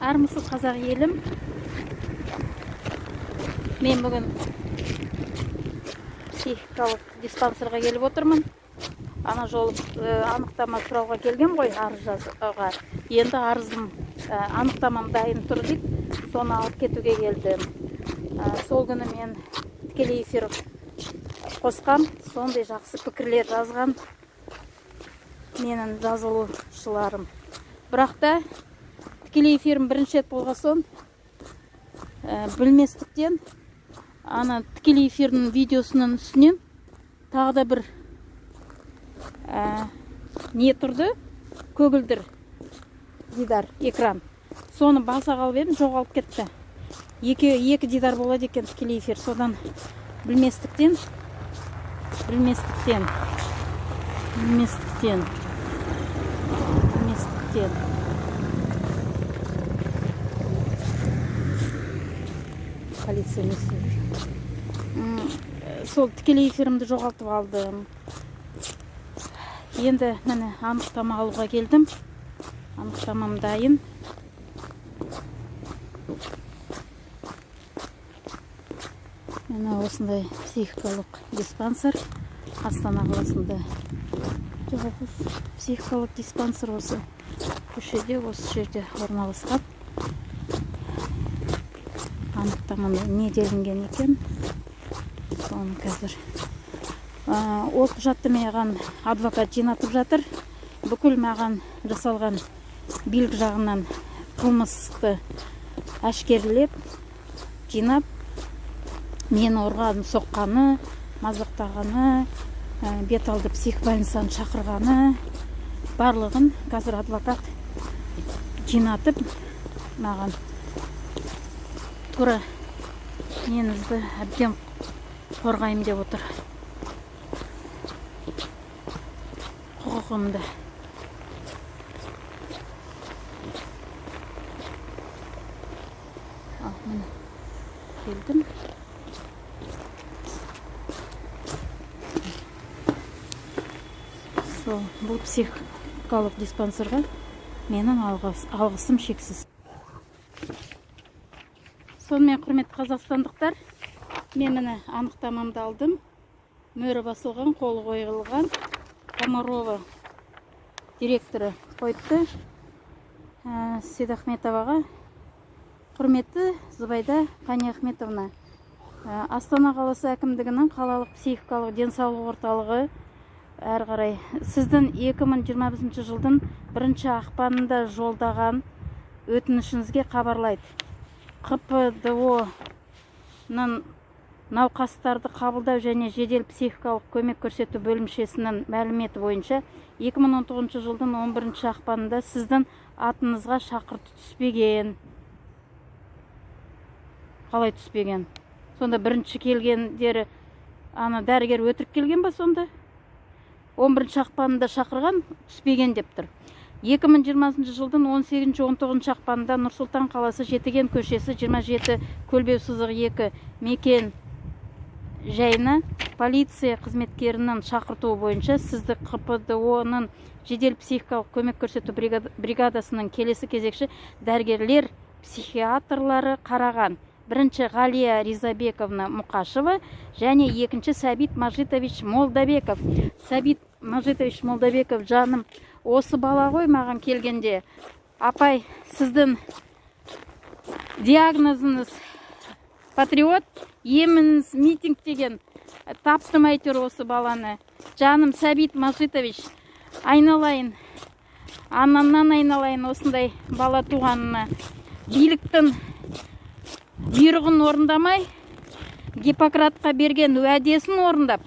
Армысыз, қазақ елім! Мен бүгін психикалық диспансерға келіп отырмын. Ана жолы анықтама сұрауға келгем ғой, арыз жазуға. Енді арызым, анықтамам дайын тұр дейді, соны алып кетуге келдім. Сол күні мен тікелей эфир қосқам, сондай жақсы пікірлер жазған менің жазылушыларым. Бірақ та тікелей эфирім бірінші рет болған соң, білместіктен ана тікелей эфирдің видеосының үстінен тағы да бір не тұрды, көгілдір дидар экран, соны баса қалып едім, жоғалып кетті. Екі дидар болады екен тікелей эфир. Содан білместіктен білместіктен білместіктен білместіктен полиция не істеп жүр, сол тікелей эфирімді жоғалтып алдым. Енді міне анықтама алуға келдім. Анықтамам дайын. Міне осындай психикалық диспансер Астана қаласында. Жалғыз психикалық диспансер осы көшеде, осы жерде орналасқан. Анықтамада не делінген екен, соны қазір ол құжатты маған адвокат жинатып жатыр. Бүкіл маған жасалған билік жағынан қылмысты әшкерелеп, жинап, мені ұрған, соққаны, мазақтағаны, бет алды психбольницаны шақырғаны, барлығын қазір адвокат жинатып, маған тура неңізді әбден қорғаймын деп отыр, құқығымды. Ал міне келдім. Сол бұл психикалық диспансерға менің алғысым шексіз. Сонымен, құрметті қазақстандықтар, мен міне анықтамамды алдым. Мөрі басылған, қолы қойылған. Комарова директоры қойыпты. Сейдахметоваға. Құрметті Зубайда Қани Ахметовна, Астана қаласы әкімдігінің қалалық психикалық денсаулық орталығы әрі қарай сіздің 2025 жылдың бірінші ақпанында жолдаған өтінішіңізге хабарлайды. ҚПДО-ның науқастарды қабылдау және жедел психикалық көмек көрсету бөлімшесінің мәліметі бойынша 2019 жылдың 11 ақпанында сіздің атыңызға шақырту түспеген. Қалай түспеген? Сонда бірінші келгендері ана дәрігер өтірік келген ба сонда? 11 ақпанында шақырған, түспеген деп тұр. 2020 жылдың 18-19 ақпанында Нұр-Сұлтан қаласы, Жетіген көшесі, 27 көлбеу сызық 2 мекен жайына полиция қызметкерінің шақыртуы бойынша сізді ҚПДО-ның жедел психикалық көмек көрсету бригадасының келесі кезекші дәрігерлер психиатрлары қараған. Бірінші Ғалия Ризабековна Мұқашева және екінші Сәбит Мажитович Молдабеков. Сәбит Мажитович Молдабеков, жаным, осы бала ғой маған келгенде: «Апай, сіздің диагнозыңыз патриот, еміңіз митинг», – деген. Таптым әйтеуір осы баланы. Жаным Сәбит Мажитович, айналайын, анамнан айналайын осындай бала туғанына. Биліктің бұйрығын орындамай, Гиппократқа берген уәдесін орындап,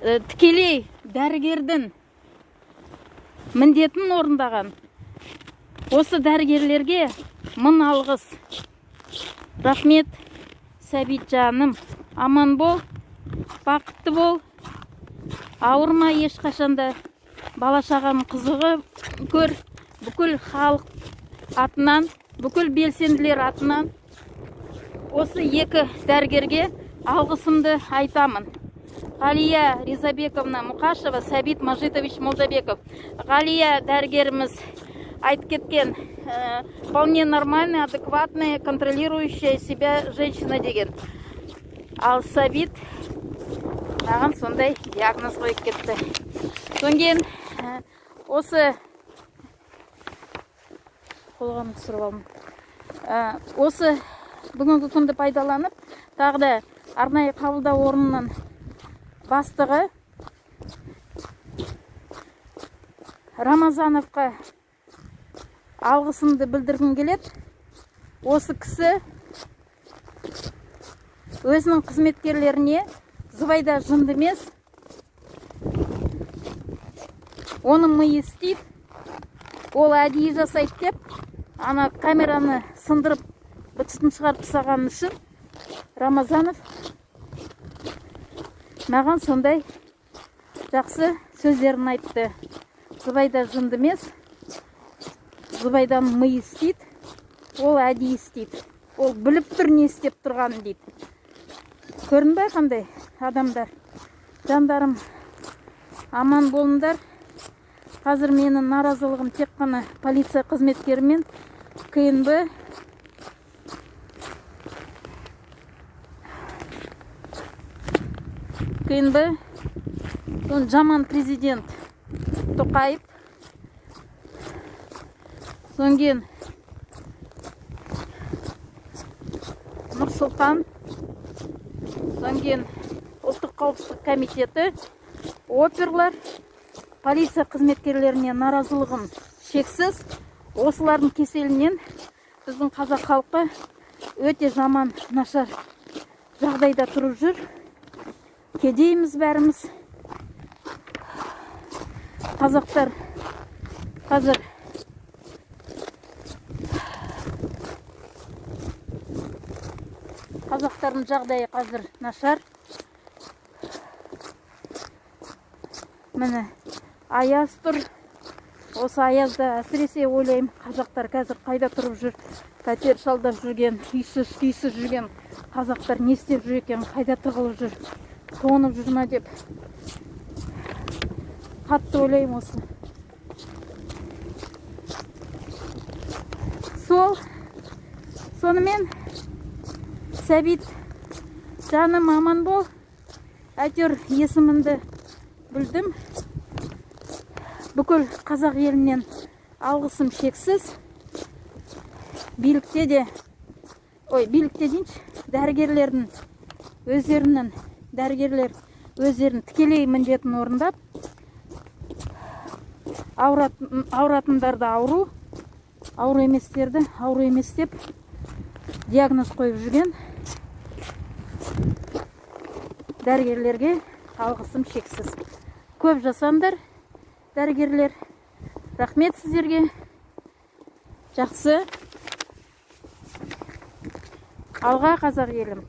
тікелей дәрігердің міндетін орындаған осы дәрігерлерге мың алғыс, рахмет. Сәбит жаным, аман бол, бақытты бол, ауырма ешқашанда, бала шағаның қызығы көр. Бүкіл халық атынан, бүкіл белсенділер атынан осы екі дәрігерге алғысымды айтамын: Ғалия Ризабековна Мұқашева, Сәбит Мажитович Молдабеков. Ғалия дәрігеріміз Айтып кеткен, вполне нормальная, адекватная, контролирующая себя женщина деген. Ал Сәбит маған сондай диагноз қойып кетті. Содан кейін осы қолғамды түсіріп алдым. Осы бүгінгі күнді пайдаланып, тағы да арнайы қабылдау орнының бастығы Рамазановқа алғысымды білдіргім келеді. Осы кісі өзінің қызметкерлеріне Зұбайда жынды емес, оның миы істейді, ол әдейі жасайды деп, ана камераны сындырып, быт-шытын шығарып тастағаны үшін Рамазанов маған сондай жақсы сөздерін айтты. Зұбайда жынды емес, Зұбайданың миы істейді, ол әдейі істейді, ол біліп тұр не істеп тұрғанын дейді. Көрдің бе қандай адамдар? Жандарым, аман болыңдар. Қазір менің наразылығым тек қана полиция қызметкерімен КНБ КНБ, жаман президент Тоқаев, содан кейін Нұрсұлтан, содан кейін Ұлттық қауіпсіздік комитеті, оперлар, полиция қызметкерлеріне наразылығым шексіз. Осылардың кеселінен біздің қазақ халқы өте жаман, нашар жағдайда тұрып жүр. Кедейміз бәріміз. Қазақтар қазір қазақтардың жағдайы қазір нашар. Міне аяз тұр. Осы аязда әсіресе ойлаймын, қазақтар қазір қайда тұрып жүр, пәтер жалдап жүрген, үйсіз күйсіз жүрген қазақтар не істеп жүр екен, қайда тығылып жүр, тоңып жүр ма деп қатты ойлаймын осы. Сонымен Сәбит, жаным, аман бол. Әйтеуір есіміңді білдім. Бүкіл қазақ елінен алғысым шексіз. Билікте де, ой, билікте дейінші, дәрігерлердің өздерінің, дәрігерлер өздерінің тікелей міндетін орындап, ауыратындарды ауру, ауру еместерді ауру емес деп диагноз қойып жүрген дәрігерлерге алғысым шексіз. Көп жасаңдар, дәрігерлер. Рахмет сіздерге. Жақсы. Алға, қазақ елім.